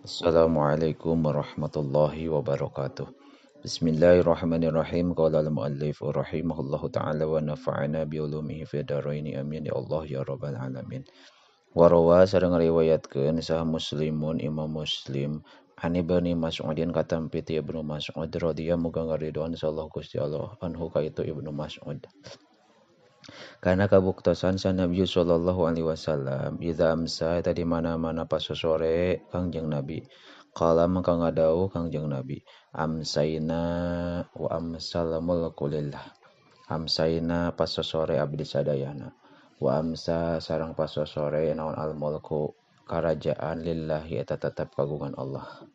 Assalamualaikum warahmatullahi wabarakatuh. Bismillahirrahmanirrahim. Qala al-muallif rahimahullahu ta'ala wa nafa'ana bi ulumihi fi dharaini, amin ya Allah ya rabbal alamin. Wa rawa sareng ngariwayatkeun saha Muslimun Imam Muslim an Ibni Mas'udin katampi ti Ibnu Mas'ud radhiyallahu muga ngaridoan sallallahu Gusti Allah anhu ka itu Ibnu Mas'ud. Karena kabuktosan sa Nabi sallallahu alaihi wasallam idza amsa eta di mana-mana pas sore Kangjeng Nabi qala mangka ngadawuh Kangjeng Nabi amsayna wa amsal mulku lillah amsayna pas sore abdi sadayana wa amsa sareng pas sore naon al mulku karajaan lillahi eta tetep kagungan Allah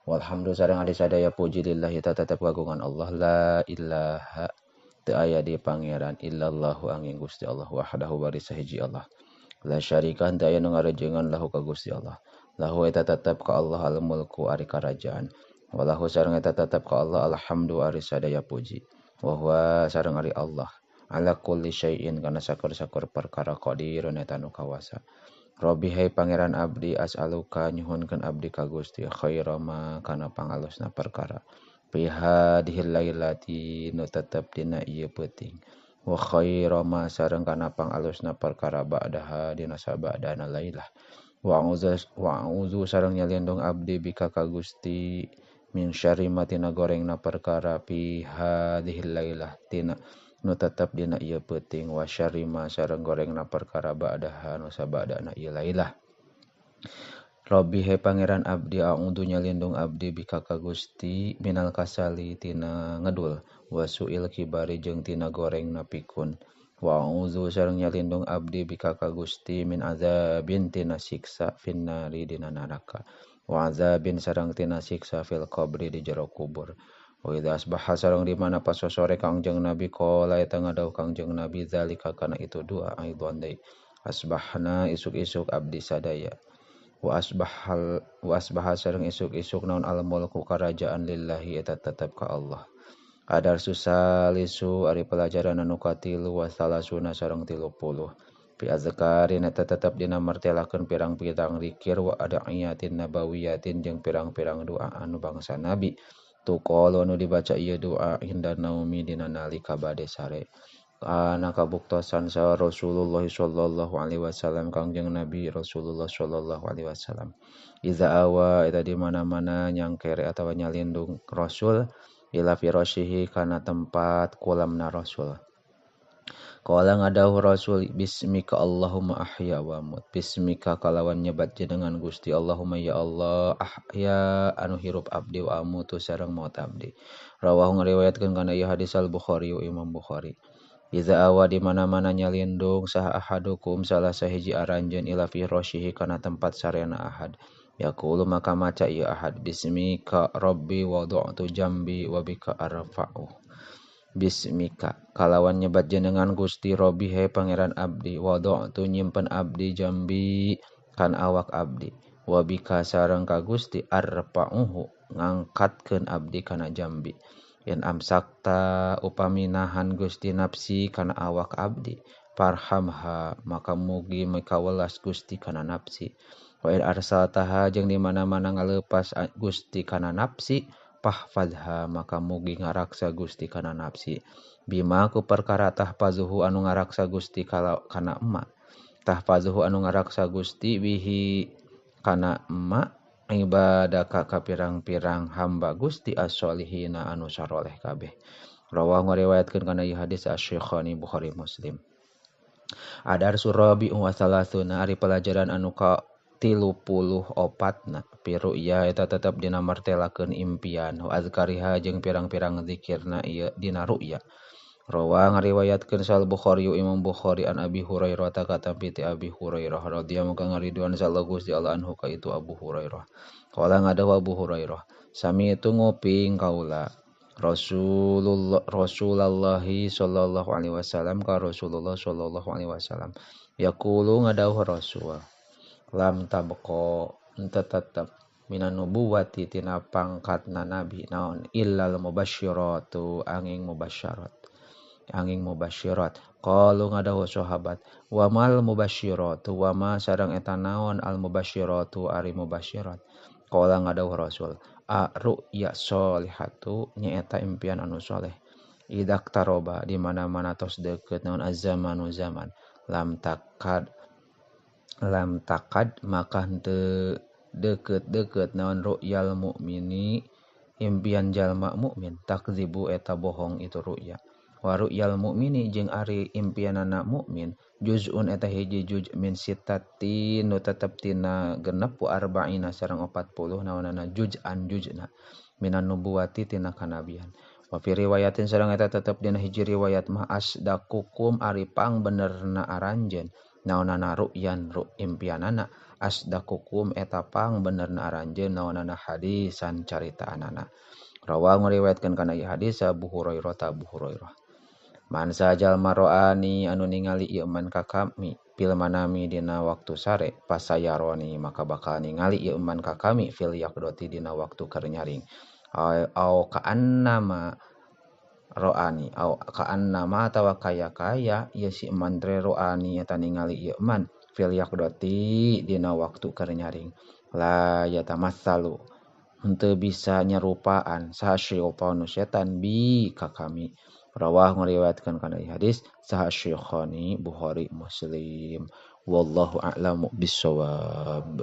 walhamdu sareng abdi sadaya puji lillahi eta tetep kagungan Allah la ilaha teu aya di pangeran illallahu angin Gusti Allah wahdahu bari sahiji Allah la syarika teu aya nu ngarejengan lahu ka Gusti Allah lahu eta tetep ka Allah al mulku ari karajaan walahu sareng eta tetep ka Allah alhamdu ari sadaya puji wa huwa sareng ari Allah ala kulli syai'in kana sakur-sakur perkara qadirun eta nu kawasa. Robbi hai pangeran abdi as'aluka nyuhunkeun abdi ka Gusti khaira ma kana pangalusna perkara fi hadhil lailati nu tetep dina ieu peuting wa khaira ma sareng kana pangalusna perkara ba'daha dina sabadana lailah wa a'udzu sareng nyalindung abdi bika ka Gusti min syarri ma tina gorengna perkara fi hadhil lailah tina nu tetep dina ieu peuting wa syarri ma sareng gorengna perkara ba'daha nu sabadana ieu lailah. Robbi he pangeran abdi a'udzu nyalindung abdi bika ka Gusti minal kasali tina ngedul wa su'il kibari jeung tina gorengna pikun wa a'udzu sareng nyalindung abdi bika ka Gusti min azabin tina siksa finnari dina neraka wa azabin sareng tina siksa fil qabri di jero kubur. Wa idza asbaha sareng di mana pas sore Kangjeng Nabi qala eta ngadawuh Kangjeng Nabi zalika kana itu doa aidon deui asbahna isuk-isuk abdi sadaya wa asbaha sareng isuk-isuk naon al mulku karajaan lillahi eta tetep ka Allah. Adar susalisu ari pelajaran anu katilu wa salasuna sareng 30 fi azkarin eta tetep dina martelakeun pirang-pirang zikir wa adaiyatin nabawiyatin jeung pirang-pirang doa anu bangsa nabi tuqalu anu dibaca ieu doa inda naumi dina nalika bade sare. Kana kabuktosan sa Rasulullah sallallahu alaihi wasallam Kangjeng Nabi Rasulullah sallallahu alaihi wasallam iza awa eta di mana-mana nyangkere atawa nyalindung Rasul ila firasyihi kana tempat kolamna Rasul. Qala ngadawuh Rasul bismika Allahumma ahya wa mut bismika kalawan nyebat jenengan Gusti Allahumma ya Allah ahya anu hirup abdi wa amutu sareng maut abdi. Rawahu ngariwayatkeun kana ieu hadis Al Bukhari wa Imam Bukhari. Iza awa di mana-mana nyalindung saha ahadukum salah sahiji aranjeun ila firasyihi kana tempat sarena ahad yaqulu maka maca ieu ahad bismika rabbi wada'tu jambi wa bika arfa'u bismika kalawan nyebat jenengan Gusti Robbi he pangeran abdi wada'tu nyimpen abdi jambi kan awak abdi wa bika sareng ka Gusti arfa'uhu ngangkatkeun abdi kana jambi yen amsakta upami nahan Gusti nafsi kana awak abdi parhamha maka mugi mikawelas Gusti kana nafsi wa in arsaltaha jeung di mana-mana ngaleupas Gusti kana nafsi pahfadha maka mugi ngaraksa Gusti kana nafsi bima ku perkara tahfazuhu anu ngaraksa Gusti kana emma tahfazuhu anu ngaraksa Gusti bihi kana emma ibadaka ka pirang-pirang hamba Gusti as-solihina anu saroleh kabeh. Rawahu ngariwayatkeun kana ieu hadis Asy-Syekhani Bukhari Muslim. Adar surabi wa salasuna ari pelajaran anu ka 34na fi ru'ya eta tetep dina martelakeun impian wa azkariha jeung pirang-pirang zikirna ieu dina ru'ya. Rawa ngariwayatkeun Sal Bukhari Imam Bukhari an Abi Hurairah ta katampi ti Abi Hurairah radhiyallahu muga ngariduan sallallahu Gusti Allah anhu ka itu Abu Hurairah. Qala ngadawuh Abu Hurairah sami itu nguping kaula Rasulullah sallallahu alaihi wasallam ka Rasulullah sallallahu alaihi wasallam yaqulu ngadawuh Rasul lam tabqa ente tetep minan nubuwati tina pangkatna nabi naon illal mubasysyiratu angin mubasyarat Angin mubasyirat. Qalu ngadawuh sahabat wa mal mubasyiratu wa ma sareng eta naon al mubasyiratu ari mubasyirat. Qala ngadawuh Rasul a ru'ya sholihatu nyaeta impian anu soleh. Idak taroba di mana-mana tos deukeut naon az-zamanu zaman lam takad maka henteu deukeut-deukeut naon ru'yal mukmini impian jalma mukmin takzibu eta bohong itu ru'ya. Wa ru'yal mukmini jeung ari impianana mukmin juz'un eta hiji juz min sittatin nu tetep tina 46 arba'ina sareng 40 naonana juz'an juz'na minan nubuwati tina kanabian. Wa fi riwayatin sareng eta tetep dina hiji riwayat mah asdaqukum ari pangbenerna aranjeun naonana ru'yan ru impianana asdaqukum eta pangbenerna aranjeun naonana hadisan caritaanana. Rawa ngariwayatkeun kana ieu hadis Abu Hurairah ta Abu Hurairah. Man sajalma ro'ani anu ningali ieu man ka kami fil manami dina waktu sare pasayaroni maka bakal ningali ieu man ka kami fil yaqdati dina waktu keur nyaring. Au ka'annama ro'ani au ka'annama atawa kaya-kaya ieu si man teh ro'ani eta ningali ieu man fil yaqdati dina waktu keur nyaring. La yatamassalu henteu bisa nyerupaan saha syaitanu setan bi ka kami. Rawah ngeriwayatkeun kana hadis saha Syekhani Bukhari Muslim. Wallahu a'lamu bissawab.